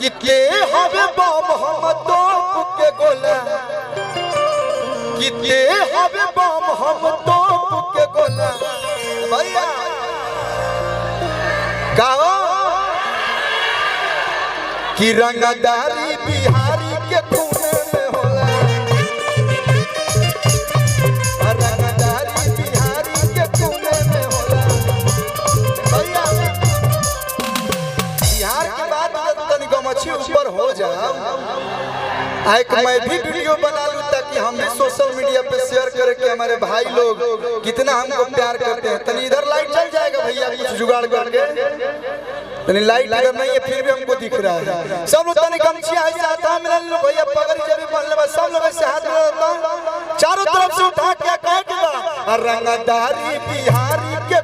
कि के हवे बम हम तोप के गोला, कि के हवे बम हम तोप के गोला। भैया गाओ कि रंगदारी बिहारी के खून में होला, रंगदारी बिहारी के खून में होला। भैया बिहार के बाद जब तनी गमछी ऊपर हो जाओ, एक मैं भी वीडियो बना लूं ताकि हम भी सोशल मीडिया पे शेयर करें कि हमारे भाई लोग कितना हमको प्यार करते हैं। तनी इधर लाइट चल जाएगा भैया कुछ जुगाड़ करके, तनी लाइट इधर नहीं है फिर भी हमको दिख रहा है। सब लोग तनी गमछी ऐसे हाथ में ले लो भैया, पगड़ी जब भी पहन ले सब लोग ऐसे हाथ में लेता, चारों तरफ से उठा के कहे के बा रंगदारी बिहारी के।